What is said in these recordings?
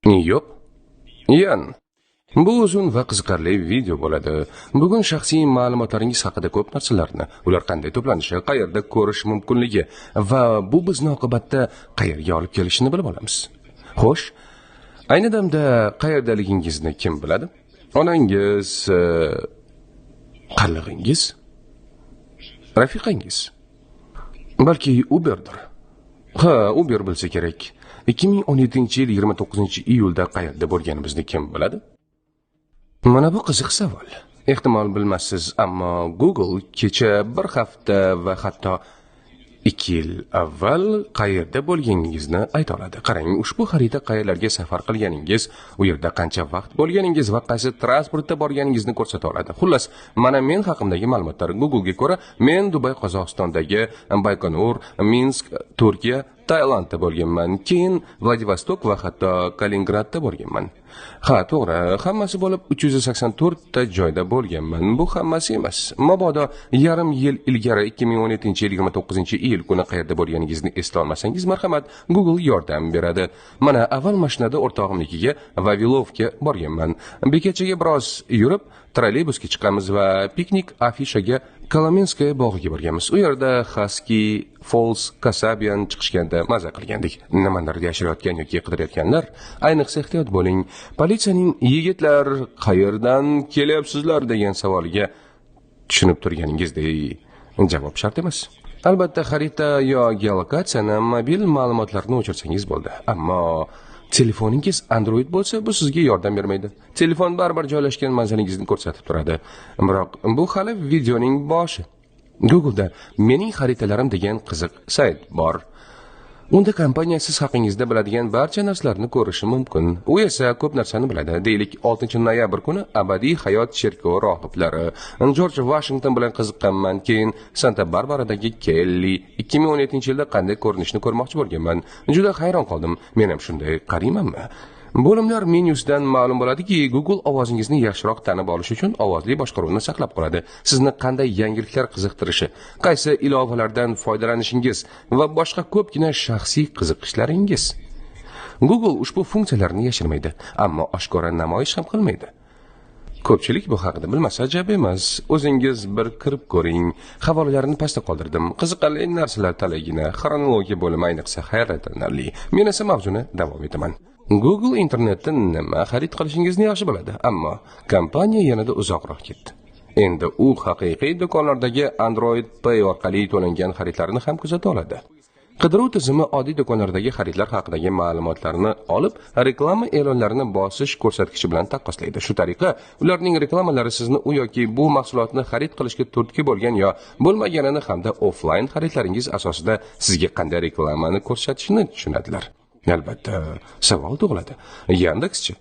Yo'q. Yan. Bu uzun va qiziqarli video bo'ladi. Bugun shaxsiy ma'lumotlaringiz haqida ko'p narsalarni, ular qanday to'planishi, qayerda ko'rish mumkinligi va bu bizni oqibatda qayerga olib kelishini bilib olamiz. Xo'sh, ayni damda qayerdaligingizni kim biladi? Onangiz, qallig'ingiz, rafiqangiz. Balki Uberdir. Ha, Uber bilsa kerak. 2017-yil 29-iyulda qayerda bo'lganimizni kim biladi? Mana bu qiziq savol. Ehtimol bilmassiz, ammo Google kecha bir hafta va hatto 2 yil avval qayerda bo'lganingizni ayta oladi. Qarang, ushbu xarita qayerlarga safar qilganingiz, u yerda qancha vaqt bo'lganingiz va qaysi transportda borganingizni ko'rsata oladi. Xullas, mana men haqimdagi ma'lumotlar. Google'ga ko'ra, men Dubay, Qozog'istondagi Baykonur, Minsk, Turkiya, Tailandda bo'lganman. Keyin Vladivostok va hatto Kaliningradda bo'lganman. Ha, to'g'ri, hammasi bo'lib 384 ta joyda bo'lganman. Bu hammasi emas. Mabodo yarim yil ilgari 2017-yil 29-iyul kuni qayerda bo'lganingizni eslay olmasangiz, marhamat, Google yordam beradi. Mana avval mashinada o'rtog'imnikiga Vavilovga borganman. Bekatchaga biroz yurib, trolleybusga chiqamiz va piknik afishaga Kolomenskaya bog'iga borganmiz. U yerda Husky, Falls, Kasabian chiqishganda maza qilgandik. Nimalarni yashirayotgan yoki qidirayotganlar, ayniqsa ehtiyot bo'ling. Politsiyaning "Yigitlar, qayerdan kelyapsizlar?" degan savoliga tushunib turganingizdek javob shart emas. Albatta, xarita yo geolokatsiyani, mobil ma'lumotlarni o'chirsangiz bo'ldi. Ammo telefoningiz Android bo'lsa, bu sizga yordam bermaydi. Telefon baribir joylashgan manzilingizni ko'rsatib turadi. Biroq bu hali videoning boshi. Google'da "Mening xaritalarim" degan qiziq sayt bor. Unda kompaniya siz haqingizda biladigan barcha narsalarni ko'rishi mumkin. U esa ko'p narsani biladi. Deylik, 6-noyabr kuni abadiy hayot cherkovi rohiblari Jorj Washington bilan qiziqqanman. Keyin Santa Barbaradagi Kelli 2017-yilda qanday ko'rinishini ko'rmoqchi bo'lganman. Juda hayron qoldim. Men ham shunday qariymanmi? Bo'limlar menyusidan ma'lum bo'ladiki, Google ovozingizni yaxshiroq tanib olish uchun ovozli boshqaruvni saqlab qoladi. Sizni qanday yangiliklar qiziqtirishi, qaysi ilovalardan foydalanishingiz va boshqa ko'pgina shaxsiy qiziqishlaringiz. Google ushbu funksiyalarni yashirmaydi, ammo oshkora namoyish ham qilmaydi. Ko'pchilik bu haqida bilmasa ajab emas. O'zingiz bir kirib ko'ring. Havolalarni pastda qoldirdim. Qiziqarli narsalar talaygina, xronologiya bo'limi ayniqsa hayratlanarli. Men esa mavzuni davom etaman. Google internetda nima xarid qilishingizni yaxshi biladi, ammo kompaniya yanada uzoqroq ketdi. Endi u haqiqiy do'konlardagi Android Pay orqali to'langan xaridlarni ham kuzata oladi. Qidiruv tizimi oddiy do'konlardagi xaridlar haqidagi ma'lumotlarni olib, reklama e'lonlarini bosish ko'rsatkichi bilan taqqoslaydi. Shu tariqa, ularning reklamalari sizni u yoki bu mahsulotni xarid qilishga turtki bo'lgan yo bo'lmaganini hamda offlayn xaridlaringiz asosida sizga qanday reklamani ko'rsatishini tushunadilar. Albatta, savol tug'iladi. Yandex-chi?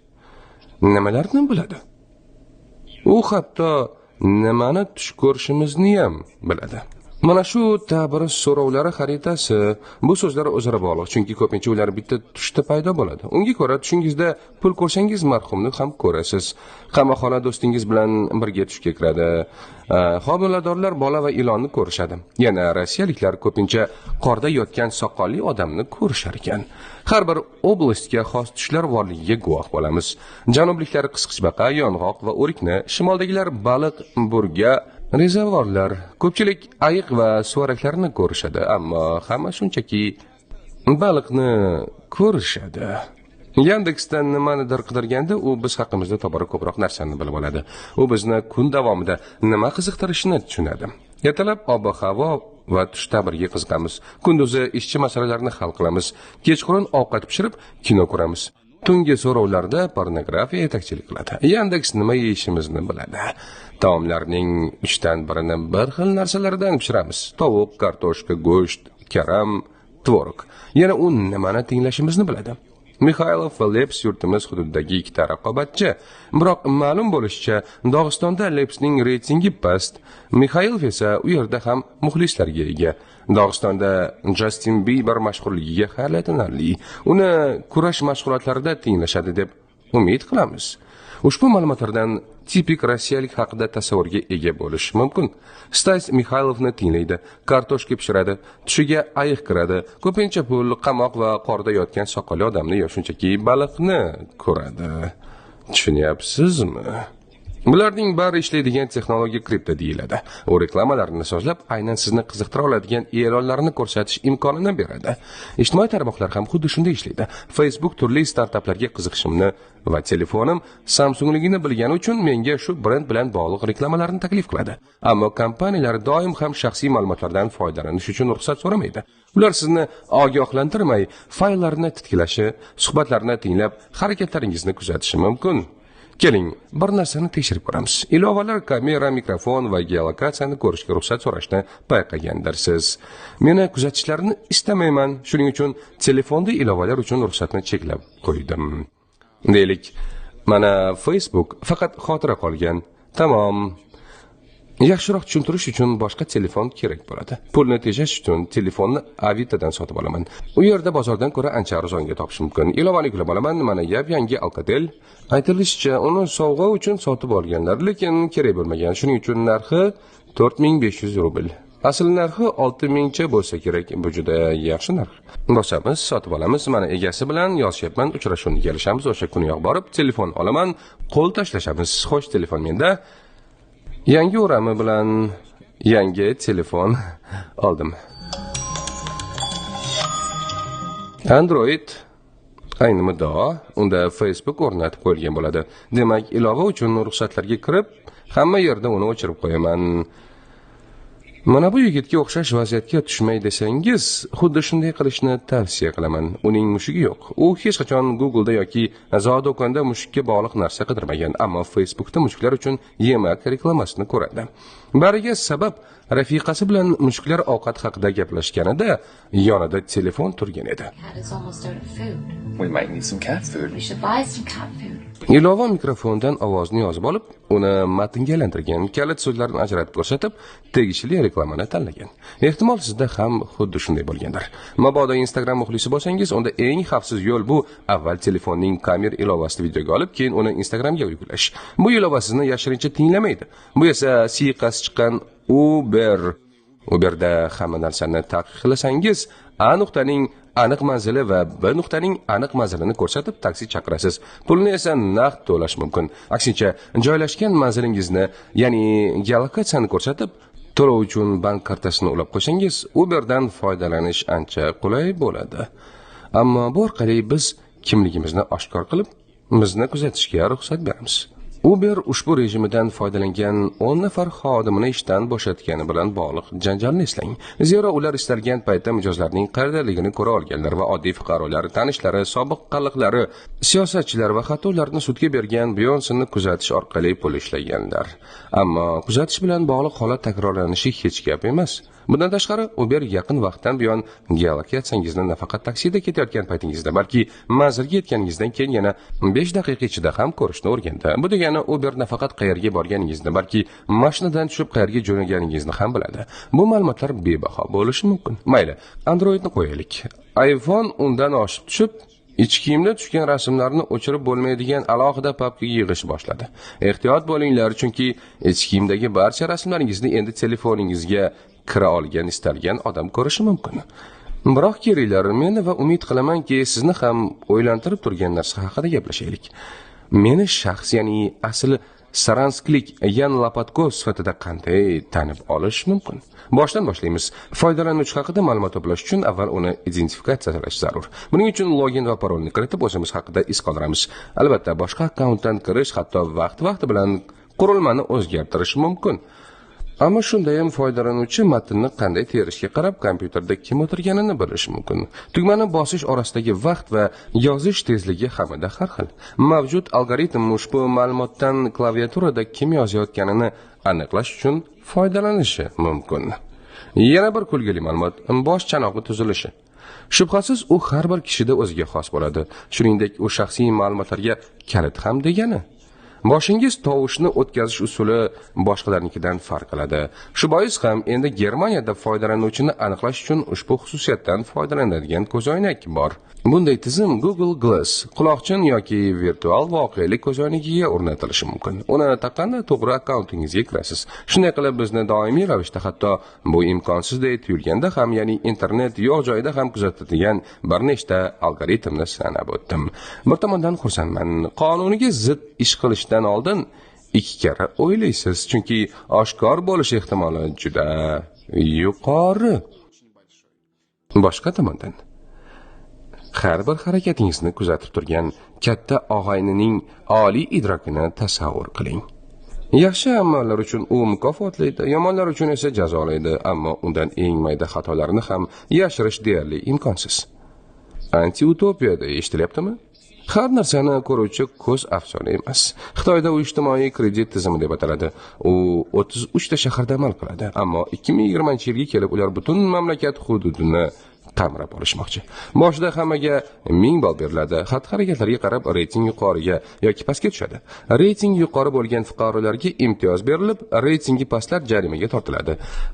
Nimalarni biladi? U hatto nimani tush ko'rishimizni ham biladi. Mana shu ta'bir so'rovlari xaritasi. Bu so'zlar o'zaro bog'liq, chunki ko'pincha ular bitta tushda paydo bo'ladi. Unga ko'ra, tushingizda pul ko'rsangiz, marhumni ham ko'rasiz. Qamoqxona do'stingiz bilan birga tushga kiradi. Homiladorlar bola va ilonni ko'rishadi. Yana rossiyaliklar ko'pincha qorda yotgan soqolli odamni ko'rishar ekan. Har bir oblastga xos tushlar borligiga guvoh bo'lamiz. Janubliklar qisqichbaqa, yong'oq va o'rikni, shimoldagilar baliq, burga, rezervuarlar, ko'pchilik ayiq va suvaraklarni ko'rishadi, ammo hamma shunchaki baliqni ko'rishadi. Yandexdan nimanidir qidirganda u biz haqimizda tobora ko'proq narsani bilib oladi. U bizni kun davomida nima qiziqtirishini tushunadi. Ertalab ob-havo va tush ta'birga qiziqamiz. Kunduzi ishchi masalalarini hal qilamiz. Kechqurun ovqat pishirib, kino ko'ramiz. Tungi so'rovlarda pornografiya yetakchilik qiladi. Yandex nima yeyishimizni biladi. Taomlarning 3dan birini bir xil narsalardan pishiramiz. Tovuq, kartoshka, go'sht, karam, tvorog. Yana u nimani tinglashimizni biladi. Mixailov va Leps yurtimiz hududidagi ikkita raqobatchi. Biroq ma'lum bo'lishicha, Dog'istonda Lepsning reytingi past, Mixailov esa u yerda ham muxlislarga ega. Dog'istonda Justin Bieber mashhurligiga hayratlanarli. Uni kurash mashg'ulotlarida tinglashadi deb Umid qilamiz. Ushbu ma'lumotlardan tipik rossiyalik haqida tasavvurga ega bo'lish mumkin. Stas Mixaylovni tinglaydi, kartoshka pishiradi, tushiga ayiq kiradi, ko'pincha pul, qamoq va qorda yotgan soqolli odamni yo shunchaki baliqni ko'radi. Tushunyapsizmi? Bularning bari ishlaydigan texnologiya kripto deyiladi. U reklamalarni sozlab, aynan sizni qiziqtira oladigan e'lonlarni ko'rsatish imkonini beradi. Ijtimoiy tarmoqlar ham xuddi shunday ishlaydi. Facebook turli startaplarga qiziqishimni va telefonim Samsungligini bilgani uchun menga shu brend bilan bog'liq reklamalarni taklif qiladi. Ammo kompaniyalar doim ham shaxsiy ma'lumotlardan foydalanish uchun ruxsat so'ramaydi. Ular sizni ogohlantirmay, fayllarni titkilashi, suhbatlarni tinglab, harakatlaringizni kuzatishi mumkin. Keling, bir narsani tekshirib ko'ramiz. Ilovalar kamera, mikrofon va geolokatsiyani ko'rishga ruxsat so'rashni payqagandirsiz. Meni kuzatishlarini istamayman. Shuning uchun telefonda ilovalar uchun ruxsatni cheklab qo'ydim. Deylik, mana Facebook faqat xotira qolgan. Tamom. Yaxshiroq tushuntirish uchun boshqa telefon kerak bo'ladi. Pulni tejash uchun telefonni Avitodan sotib olaman. U yerda bozordan ko'ra ancha arzonga topish mumkin. Ilovani yuklab olaman. Mana yap-yangi Alcatel. Aytilishicha, uni sovg'a uchun sotib olganlar, lekin kerak bo'lmagan. Shuning uchun narxi 4500 rubl. Asl narxi 6000 cha bo'lsa kerak. Bu juda yaxshi narx. Bosamiz, sotib olamiz. Mana egasi bilan yozishyapman, uchrashuvni kelishamiz. O'sha kuniyoq borib telefon olaman, qo'l tashlashamiz. Xo'sh, telefon menda. Yangi o'rami bilan yangi telefon oldim. Android ayni muddao, unda Facebook o'rnatib qo'yilgan bo'ladi. Demak, ilova uchun ruxsatlarga kirib, hamma yerda uni o'chirib qo'yaman. Mana bu yigitga o'xshash vaziyatga tushmay desangiz, xuddi shunday qilishni tavsiya qilaman. Uning mushugi yo'q. U hech qachon Google'da yoki zoodo'konda mushukka bog'liq narsa qidirmagan, ammo Facebook'da mushuklar uchun yemak reklamasini ko'radi. Bariga sabab rafiqasi bilan mushuklar ovqat haqida gaplashganida yonida telefon turgan edi. Ilova mikrofondan ovozni yozib olib, uni matnga aylantirgan, kalit so'zlarni ajratib ko'rsatib, tegishli reklamani tanlagan. Ehtimol sizda ham xuddi shunday bo'lgandir. Mabodo Instagram muxlisi bo'lsangiz, unda eng xavfsiz yo'l bu avval telefonning kamera ilovasini videoga olib, keyin uni Instagramga yuklash. Bu ilova sizni yashirincha tinglamaydi. Bu esa siyqasi chiqqan Uber. Uberda hamma narsani taqiqlasangiz, A nuqtaning aniq manzili va B nuqtaning aniq manzilini ko'rsatib taksi chaqirasiz. Pulni esa naqd to'lash mumkin. Aksincha, joylashgan manzilingizni, ya'ni geolokatsiyani ko'rsatib, to'lov uchun bank kartasini ulab qo'ysangiz, Uberdan foydalanish ancha qulay bo'ladi. Ammo bu orqali biz kimligimizni oshkor qilib, bizni kuzatishga ruxsat beramiz. Uber ushbu rejimidan foydalangan 10 nafar xodimini ishdan bo'shatgani bilan bog'liq janjalni eslang. Zero ular istalgan paytda mijozlarning qayerdaligini ko'ra olganlar va oddiy fuqarolar, tanishlari, sobiq qalliqlari, siyosatchilar va hatto ularni sudga bergan Beyonseni kuzatish orqali pul ishlaganlar. Ammo kuzatish bilan bog'liq holat takrorlanishi hech gap emas. Bundan tashqari, Uber yaqin vaqtdan buyon geolokatsiyangizni nafaqat taksida ketayotgan paytingizda, balki manzilga yetganingizdan keyin yana 5 daqiqa ichida ham ko'rishni o'rgandi. Bu degani Uber nafaqat qayerga borganingizni, balki mashinadan tushib qayerga jo'naganingizni ham biladi. Bu ma'lumotlar bebaho bo'lishi mumkin. Mayli, Androidni qo'yaylik. iPhone undan oshib tushib, ich kiyimda tushgan rasmlarni o'chirib bo'lmaydigan alohida papkaga yig'ish boshladi. Ehtiyot bo'linglar, chunki ich kiyimdagi barcha rasmlaringizni endi telefoningizga kira olgan istalgan odam ko'rishi mumkin. Biroq kelinglar, meni va umid qilamanki, sizni ham o'ylantirib turgan narsa haqida gaplashaylik. Meni shaxs, ya'ni asl Saransklik Yan Lopatkov sifatida qanday tanib olish mumkin? Boshdan boshlaymiz. Foydalanuvchi haqida ma'lumot to'plash uchun avval uni identifikatsiyalash zarur. Buning uchun login va parolni kiritib, o'zimiz haqida iz qoldiramiz. Albatta, boshqa akkauntdan kirish, hatto vaqti-vaqti bilan qurilmani o'zgartirish mumkin. Ammo shunda ham foydalanuvchi matnni qanday terishga qarab kompyuterda kim o'tirganini bilish mumkin. Tugmani bosish orasidagi vaqt va yozish tezligi hammada har xil. Mavjud algoritm ushbu ma'lumotdan klaviaturada kim yozayotganini aniqlash uchun foydalanishi mumkin. Yana bir kulgili ma'lumot, bosh chanog'i tuzilishi. Shubhasiz, u har bir kishida o'ziga xos bo'ladi. Shuningdek, u shaxsiy ma'lumotlarga kalit ham degani. Boshingiz tovushni o'tkazish usuli boshqalarnikidan farq qiladi. Shu bois ham endi Germaniyada foydalanuvchini aniqlash uchun ushbu xususiyatdan foydalanadigan ko'zoynak bor. Bunday tizim Google Glass, quloqchin yoki virtual voqelik ko'zoynagiga o'rnatilishi mumkin. Uni taqqanda to'g'ri akkauntingizga kirasiz. Shunday qilib bizni doimiy ravishda, hatto bu imkonsizdek tuyulganda ham, ya'ni internet yo'q joyda ham kuzatadigan bir nechta algoritmni sanab o'tdim. Bir tomondan xursandman. Qonuniga zid ish qilishdan oldin 2 karra o'ylaysiz, chunki oshkor bo'lish ehtimoli juda yuqori. Boshqa tomondan, har bir harakatingizni kuzatib turgan katta og'aynining oliy idrokini tasavvur qiling. Yaxshi amallar uchun u mukofotlaydi, yomonlar uchun esa jazolaydi, ammo undan eng mayda xatolarni ham yashirish deyarli imkonsiz. Anti-utopiyada eshitilyaptimi? Har narsani ko'ruvchi ko'z afsona emas. Xitoyda u ijtimoiy kredit tizimi deb ataladi. U 33 ta shaharda amal qiladi, ammo 2020-yilga kelib ular butun mamlakat hududini qamrab olishmoqchi. Boshida hammaga 1000 ball beriladi. Xatti-harakatlarga qarab reyting yuqoriga yoki pastga tushadi. Reyting yuqori bo'lgan fuqarolarga imtiyoz berilib, reytingi pastlar jarimaga tortiladi.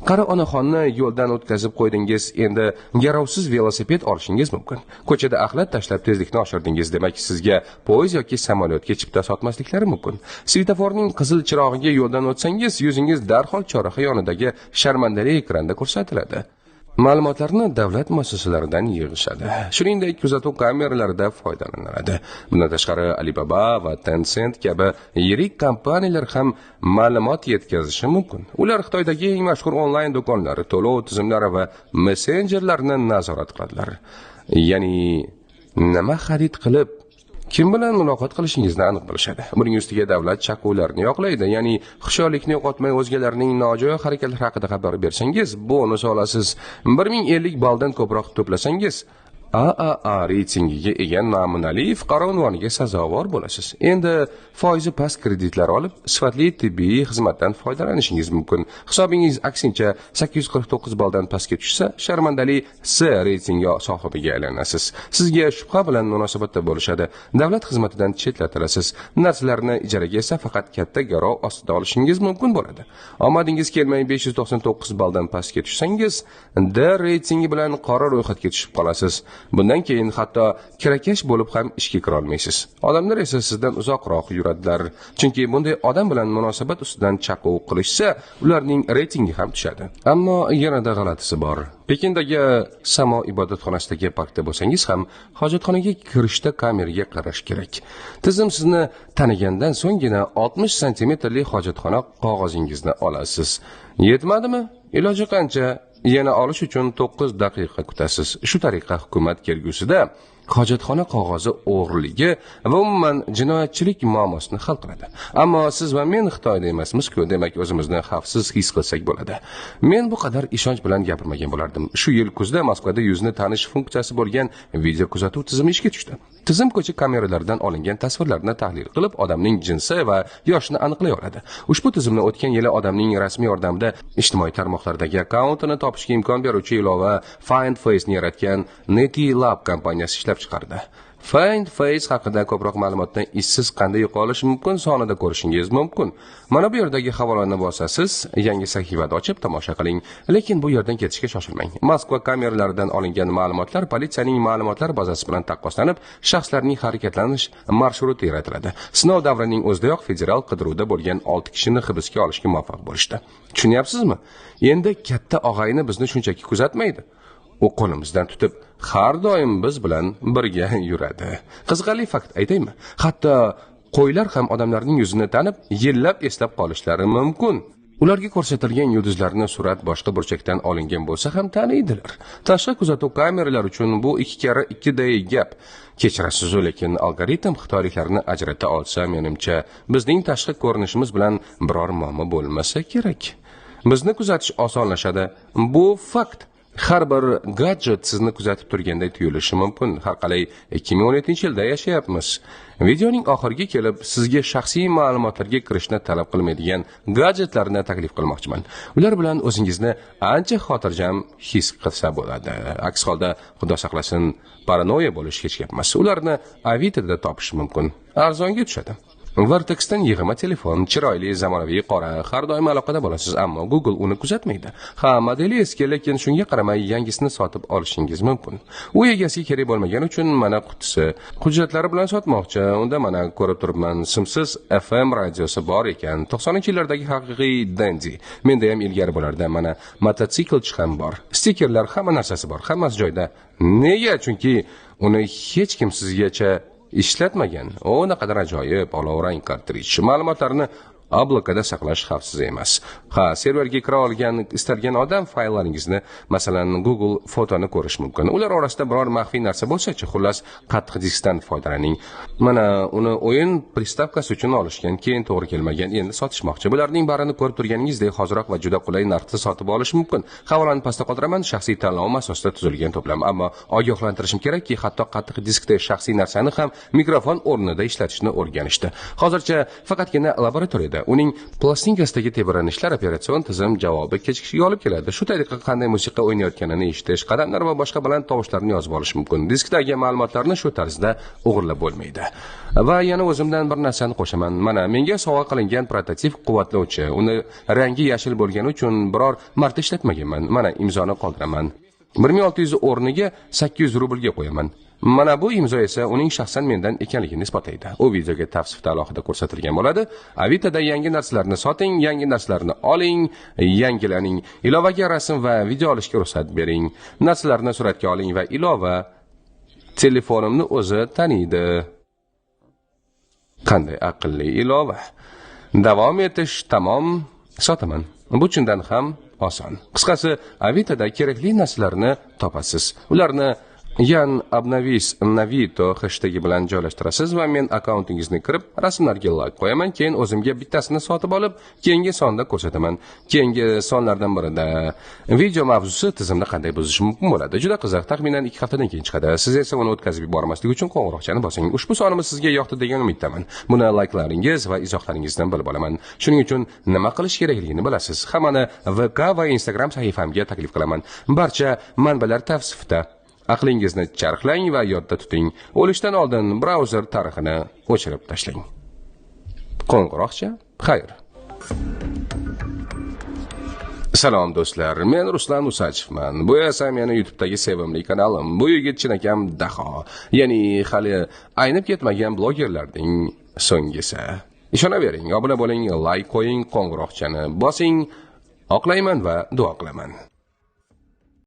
Qari onaxonni yo'ldan o'tkazib qo'ydingiz, endi garovsiz velosiped olishingiz mumkin. Ko'chada axlat tashlab tezlikni oshirdingiz, demak sizga poyezd yoki samolyotga chipta sotmasliklari mumkin. Svetoforning qizil chirog'iga yo'ldan o'tsangiz, yuzingiz darhol chorraha yonidagi sharmandali ekranda ko'rsatiladi. Ma'lumotlarni davlat muassasalaridan yig'ishadi. Shuningdek, kuzatuv kameralarida foydalaniladi. Bundan tashqari, Alibaba va Tencent kabi yirik kompaniyalar ham ma'lumot yetkazishi mumkin. Ular Xitoydagi eng mashhur onlayn do'konlar, to'lov tizimlari va messenjerlarni nazorat qiladilar. Ya'ni nima xarid qilib, kim bilan muloqot qilishingizni aniq bilishadi. Buning ustiga davlat chaquvlarni yoqlaydi, ya'ni hushyorlikni yo'qotmay o'zgalarning nojo'ya harakatlari haqida xabar bersangiz, bonus olasiz. 1050 balldan ko'proq to'plasangiz, AAA reytingiga ega namunali fuqaro unvoniga sazovor bo'lasiz. Endi foizi past kreditlar olib, sifatli tibbiy xizmatdan foydalanishingiz mumkin. Hisobingiz aksincha 849 balldan pastga tushsa, sharmandali C reytingi sohibiga aylanasiz. Sizga shubha bilan munosabatda bo'lishadi. Davlat xizmatidan chetlatilasiz. Narsalarni ijaraga esa faqat katta garov ostida olishingiz mumkin bo'ladi. Omadingiz kelmay 599 balldan pastga tushsangiz, D reytingi bilan qora ro'yxatga tushib qolasiz. Bundan keyin hatto kirakash bo'lib ham ishga kira olmaysiz. Odamlar esa sizdan uzoqroq yuradilar. Chunki bunday odam bilan munosabat ustidan chaquv qilishsa, ularning reytingi ham tushadi. Ammo yanada g'alatisi bor. Pekindagi Samo ibodatxonasidagi parkda bo'lsangiz ham hojatxonaga kirishda kameraga qarash kerak. Tizim sizni tanigandan so'nggina 60 santimetrli hojatxona qog'ozingizni olasiz. Yetmadimi? Iloji qancha? Yana olish uchun 9 daqiqa kutasiz. Shu tariqa hukumat kelgusida hojatxona qog'ozi o'g'irligi va umuman jinoyatchilik muammosini hal qiladi. Ammo siz va men Xitoyda emasmiz-ku, demak o'zimizni xavfsiz his qilsak bo'ladi. Men bu qadar ishonch bilan gapirmagan bo'lardim. Shu yil kuzda Moskvada yuzni tanish funksiyasi bo'lgan video kuzatuv tizimi ishga tushdi. Tizim ko'cha kameralaridan olingan tasvirlarni tahlil qilib, odamning jinsi va yoshini aniqlay oladi. Ushbu tizimni o'tgan yili odamning rasmiy yordamida ijtimoiy tarmoqlardagi akkauntini topishga imkon beruvchi ilova Find Face'ni yaratgan Neti Lab kompaniyasi ishlab chiqardi. Find Face haqida ko'proq ma'lumotni ishsiz qanday yo'qolish mumkin sonida ko'rishingiz mumkin. Mana bu yerdagi havolani bosasiz, yangi sahifada ochib tomosha qiling. Lekin bu yerdan ketishga shoshilmang. Moskva kameralaridan olingan ma'lumotlar politsiyaning ma'lumotlar bazasi bilan taqqoslanib, shaxslarning harakatlanish marshruti yaratiladi. Sinov davrining o'zidayoq federal qidiruvda bo'lgan 6 kishini hibsga olishga muvaffaq bo'lishdi. Tushunyapsizmi? Endi katta og'ayni bizni shunchaki kuzatmaydi. U qo'limizdan tutib har doim biz bilan birga yuradi. Qiziqarli fakt aytaymi? Hatto qo'ylar ham odamlarning yuzini tanib, yillab eslab qolishlari mumkin. Ularga ko'rsatilgan yulduzlarni surat boshqa burchakdan olingan bo'lsa ham taniydilar. Tashqi kuzatuv kameralari uchun bu 2 karra 2day gap. Kechirasiz, lekin algoritm xitoyliklarni ajrata olsa, menimcha, bizning tashqi ko'rinishimiz bilan biror muammo bo'lmasa kerak. Bizni kuzatish osonlashadi. Bu fakt. Har bir gadjet sizni kuzatib turganday tuyulishi mumkin. Har qalay 2017-yilda yashayapmiz. Videoning oxiriga kelib sizga shaxsiy ma'lumotlarga kirishni talab qilmaydigan gadjetlarni taklif qilmoqchiman. Ular bilan o'zingizni ancha xotirjam his qilsa bo'ladi. Aks holda, Xudo saqlasin, paranoya bo'lish hech gap emas. Ularni Avito'da topish mumkin. Arzonga tushadi. Vertex'dan yig'ma telefon, chiroyli, zamonaviy, qora, har doim aloqada bo'lasiz, ammo Google uni kuzatmaydi. Ha, modeli eski, lekin shunga qaramay yangisini sotib olishingiz mumkin. U egasiga kerak bo'lmagani uchun mana qutisi, hujjatlari bilan sotmoqchi. Unda mana ko'rib turibman, simsiz FM radiosi bor ekan. 90-yillardagi haqiqiy dandy. Menda ham ilgari bo'lardi. Mana mototsiklchi ham bor. Stikerlar, hamma narsasi bor, hammasi joyida. Nega? Chunki uni hech kim sizgacha ishlatmagan. O naqadar ajoyib olovrang kartrij. Ma'lumotlarni облака da saqlash xavfsiz emas. Ha, serverga kira olgan istalgan odam fayllaringizni, masalan, Google fotoni ko'rish mumkin. Ular orasida biror maxfiy narsa bo'lsa-chi, xullas, qattiq diskdan foydalaning. Mana uni o'yin pristavkasi uchun olishgan, keyin to'g'ri kelmagan, endi sotishmoqchi. Bularning barini ko'rib turganingizdek hoziroq va juda qulay narxda sotib olish mumkin. Havolani pastda qoldiraman, shaxsiy tanlovim asosida tuzilgan to'plam. Ammo ogohlantirishim kerakki, hatto qattiq diskda shaxsiy narsani ham mikrofon o'rnida ishlatishni o'rganishdi. Hozircha faqatgina laboratoriyada uning plastinkasidagi tebranishlar operatsion tizim javobi kechikishiga olib keladi. Shu tariqa qanday musiqa o'ynayotganini eshitish, qadamlar va boshqa baland tovushlarni yozib olish mumkin. Diskdagi ma'lumotlarni shu tarzda o'g'irlab bo'lmaydi. Va yana o'zimdan bir narsani qo'shaman. Mana menga sovg'a qilingan prototip quvvatlovchi. Uni rangi yashil bo'lgani uchun biror marta ishlatmaganman. Mana imzoni qoldiraman. 1600 o'rniga 800 rublga qo'yaman. Mana bu imzo esa uning shaxsan mendan ekanligini isbotlaydi. U videoga tavsifda alohida ko'rsatilgan bo'ladi. Avitoda yangi narsalarni soting, yangi narsalarni oling, yangilaning. Ilovaga rasm va video olishga ruxsat bering. Narsalarni suratga oling va ilova telefonimni o'zi taniydi. Qanday aqlli ilova. Davom etish tamom, sotaman. Bu chindan ham oson. Qisqasi, Avitoda kerakli narsalarni topasiz. Ularni Yan obnovis navito hashtagi bilan joylashtirasiz va men akkauntingizni kirib, rasmlarga like qo'yaman, keyin o'zimga bittasini sotib olib, keyingi sonda ko'rsataman. Keyingi sonlardan birida video mavzusi tizimni qanday buzish mumkin bo'ladi. Juda qiziq, taxminan 2 haftadan keyin chiqadi. Siz esa uni o'tkazib yubormaslik uchun qo'ng'iroqchani bosing. Ushbu sonimiz sizga yoqdi degan umiddaman. Buni like'laringiz va izohlaringizdan bilib olaman. Shuning uchun nima qilish kerakligini bilasiz. Hammani VK va Instagram sahifamga taklif qilaman. Barcha manbalar tavsifda. Aqlingizni charxlang va yodda tuting. O'lishdan oldin brauzer tarixini o'chirib tashlang. Qo'ng'iroqcha, xayr. Salom do'stlar, men Ruslan Usachevman. Bu esa meni YouTube'dagi sevimli kanalim. Bu yigit chinakam daho, ya'ni hali aynib ketmagan blogerlarning so'nggisi. Ishonavering, obuna bo'ling, like qo'ying, qo'ng'iroqchani bosing. Oqlayman va duo qilaman.